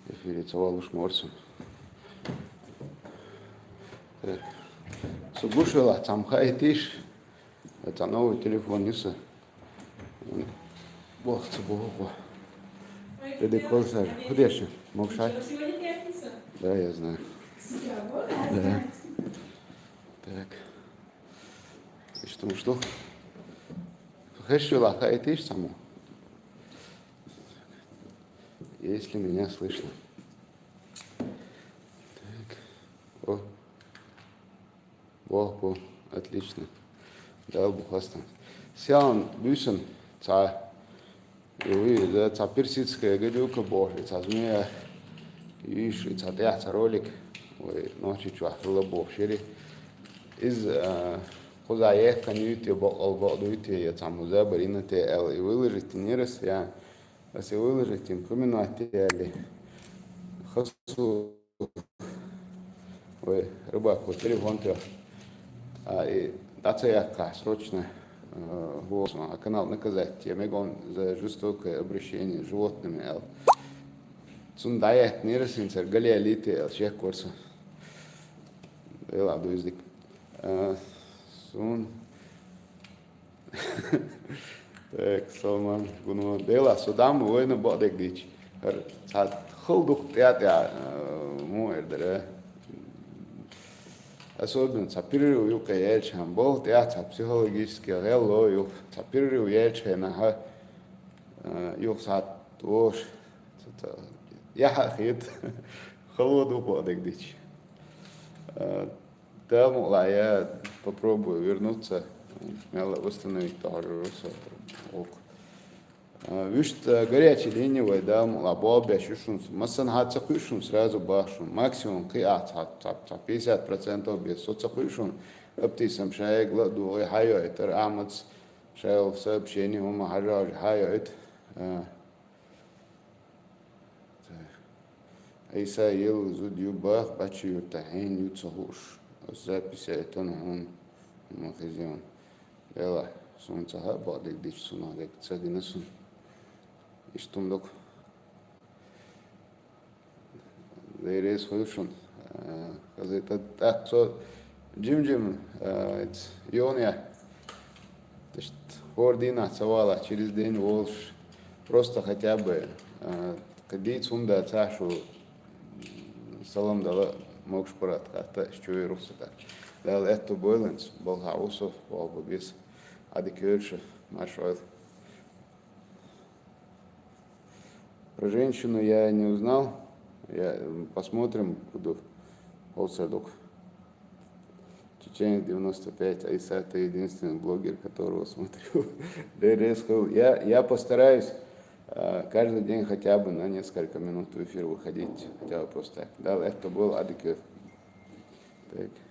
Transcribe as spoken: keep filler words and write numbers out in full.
Эфире цавалуш морсом. Э, со гуш велахь, цхьамма хаийтийша, э, цхьа новый телефон ю сан. Боху ца боху. Эдик Колсар. Куда ещё? Могу шать? Да, я знаю. Да. Так. И что, что? Хеш велахь, хаийтийша цхьамма? Если меня слышно. Так. О. Боху, отлично. Дала бу хастам. Сян буьйсан цхьа. Юй, да, цхьа персидская гадюка боху, цхьа змея. Юйш, цхьа тӀехь цхьа ролик. Вай Нохчийчохь хилла боху шери. Иза, а, кхузахь яьккхина юй те, бакъал бакъ дуй те, я цхьа муза барина те аьлла, и выложить йинера ас, я. Ас и выложить йина, поминать де аьлла. Хасу. Ой, Рыбаков, телефон тӀе. А, и дӀа ца яьккхахь, срочно, э, хӀо, а канал наказать, я мегон за жестокое обращение с животными аьлла. Цунна дӀаяьхьнера ас, цара гале лийте аьлла, чеккхора со. Делахь дуьйцу дика. Э, суна Так, Салман, гуно. Делахь, со дам вайна бакъдерг дийцича. ХӀара цхьа хала дукха тӀаьхьа-тӀаьхьа, э, муха эр дара. Особенно цхьа перерыв юккъе яьлча хьан болу тӀаьхьа цхьа психологически гӀелло юха. Цхьа перерыв яьлча хьенахьа, э, юха цхьа тош. Цхьа, цхьа, яхьа а хета. Хало ду бакъдерг дийцича. Э, Дала мукъ лахь, я попробую вернуться, мелла восстановить тохьажур со гӀуллакх. А, вуьшта горячая линия вай, Дала мукъ лахь, болх беш ю шуна. Массанхьа ца кхуьу шуна, сразу боху шуна. Максимум кхин а цхьа, цхьа, цхьа пятьдесят процентов бен со ца кхуьу шуна. Аптисам шайга ла а дугӀий хьайойтар, Ахьмадс шайла сообщение хӀума хьажа хьайойту. А, Ӏийса, ела зуда ю боху, Бачи-Юьртахь хьенан ю ца хууш. Оцу записе тана хьуна хӀума хезна. Делахь, суна ца хаьа бакъдерг дийцича, цунах дерг ца гина суна. Иштта хӀума ду-кх. Дера реза хуьлда шуна. Э, хаза тӀа-, тӀаккха цо жим-жим, э, йонехь, тешт, хӀора дийнахь ца валахь, через день волуш, просто хотя бы, э, кхин дийца хӀума дацахь, шу салам дала могуш паргӀат хатта, аш чуьйра рухсата. Дала аьтту бойла хӀинца, балхахь ву со, валла бу беса. Ӏадика йойла шу, марша Ӏойла. Про женщину я не узнал. Я, м, посмотрим, буду. Олсардук. Чеченец девяносто пять, Айса, ты единственный блогер, которого смотрю. Дерез хил. Я, я постараюсь, а, каждый день хотя бы на несколько минут в эфир выходить, хотя бы просто так. Да, это был Ӏадика йойла. Так.